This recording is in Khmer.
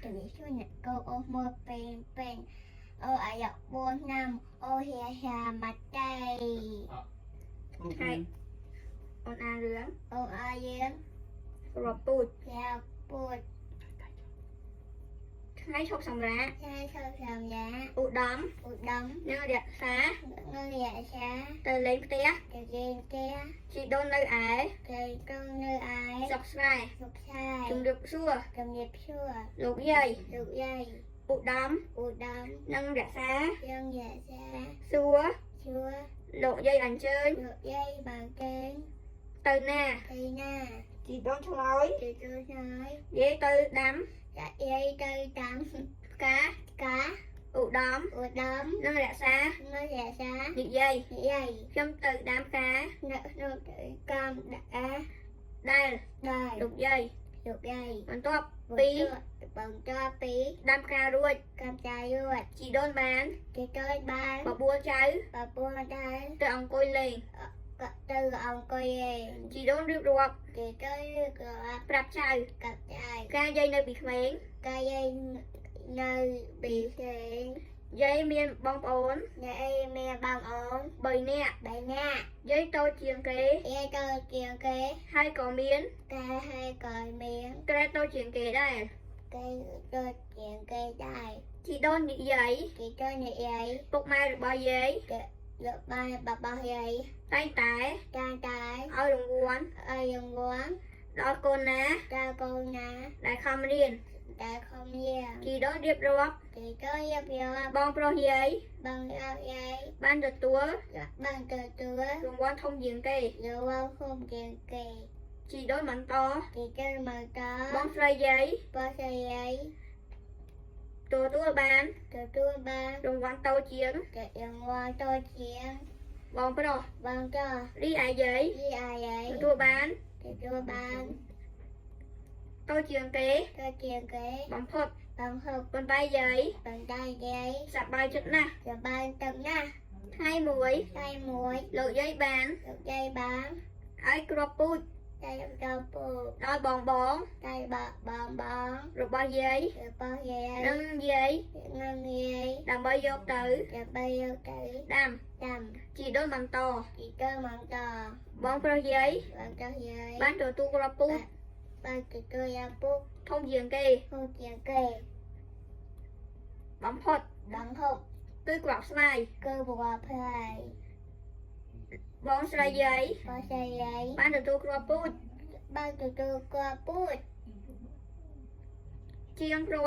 ជំរាបសួរអ្នកកូនអូសមើលពេញពេញអូអាយុ4ឆ្នាំអូហៀហាម៉ាតៃ ថ្ងៃអូនអានរឿង អូអាយើង គ្រាប់ពូជ យ៉ាពូជ ថ្ងៃឈប់សម្រាក ឆាឈប់សម្រាក ឧត្តម ឧត្តម និងរក្សា និងរក្សា ទៅលេងផ្ទះ ទៅលេងផ្ទះ ជីដូននៅឯ ទៅកូននៅឯ ស្រុកស្រែ សុខសាយ ជំរាបសួរ ជំរាបសួរ លោកយាយ លោកយាយ ឧត្តម ឧត្តម និងរក្សា និងរក្សា សួរ សួរ លោកយាយអញ្ជើញ លោកយាយបានគេង ទៅណា ទៅណា ជីដូនឆ្លើយ ទៅជួយហើយ យាយទៅដាំ ចាយាយទៅតាម ផ្កា កា ឧត្តម ឧត្តម និងរក្សា និងរក្សា និយាយ និយាយ ខ្ញុំទៅដាំផ្កា នៅក្នុងទៅកម្មដាក់ ដែល ដែរ លោកយាយ លោកយាយ បន្ទាប់ពី បន្ទាប់ពី ដាំផ្ការួច កម្មចាយរួច ជីដូនបាន គេទៅបាន បបួលចៅ បបួលដែរ ទៅអង្គុយលេង ក៏ទៅអង្គុយឯង ជីដូនរៀបរាប់ គេទៅក៏ ប្រាប់ចៅ កាប់ចាយ ការយាយនៅពីក្មេង កាយាយនៅពីផ្សេង យាយមានបងប្អូន អ្នកឯងមានបងអូន 3នាក់ បីនាក់ យាយតូចជាងគេ យាយទៅជាងគេ ហើយក៏មាន គេហើយក៏មាន ក្រែតូចជាងគេដែរ គេទៅជាងគេដែរ ជីដូននិយាយ គេទៅនិយាយ ពុកម៉ែរបស់យាយ លោកបាយបបោះយាយ តែងតែ តាតែ ឲ្យរង្វាន់ ឲ្យរង្វាន់ ដល់កូនណា ដល់កូនណា ដែលខំរៀន ដែលខំរៀន ជីដូនរៀបរាប់ គេទៅរៀបរាប់ បងប្រុសយាយ បងយកយាយ បានទទួល បានទទួល រង្វាន់ធំជាងគេ រង្វាន់ធំជាងគេ ជីដូនបន្ត គេទៅមកត បងស្រីយាយ បងស្រីយាយ ទទួលបាន ទទួលបាន រង្វាន់តូចជាង រង្វាន់តូចជាង បងប្រុស បងចោ រីឯយាយ រីឯយាយ ទទួលបាន ទទួលបាន តូចជាងគេ តូចជាងគេ បំផុត បំផុត ប៉ុន្តែយាយ ប៉ុន្តែយាយ សប្បាយចិត្តណាស់ សប្បាយទឹកណាស់ ថ្ងៃមួយ ថ្ងៃមួយ លោកយាយបាន លោកយាយបាន ឲ្យគ្រាប់ពូជ តែដល់ពូ ដល់បងបង តែបបងបង របស់យាយ របស់យាយ និងយាយ និងយាយ ដើម្បីយកទៅ ដើម្បីយកទៅ ដាំ ដាំ ជីដូនបន្ត ជីដូនបន្ត បងប្រុសយាយ បងប្រុសយាយ បានទទួលគ្រាប់ពូជ បានទទួលយ៉ាពូជ ធំជាងគេ ធំជាងគេ បំផុត បំផុត គឺគ្រាប់ស្វាយ គឺបបផ្លែ បងស្រីយាយ បងស្រីយាយ បានទទួលគ្រាប់ពូជ បានទទួលគ្រាប់ពូជ ជាងគ្រាប់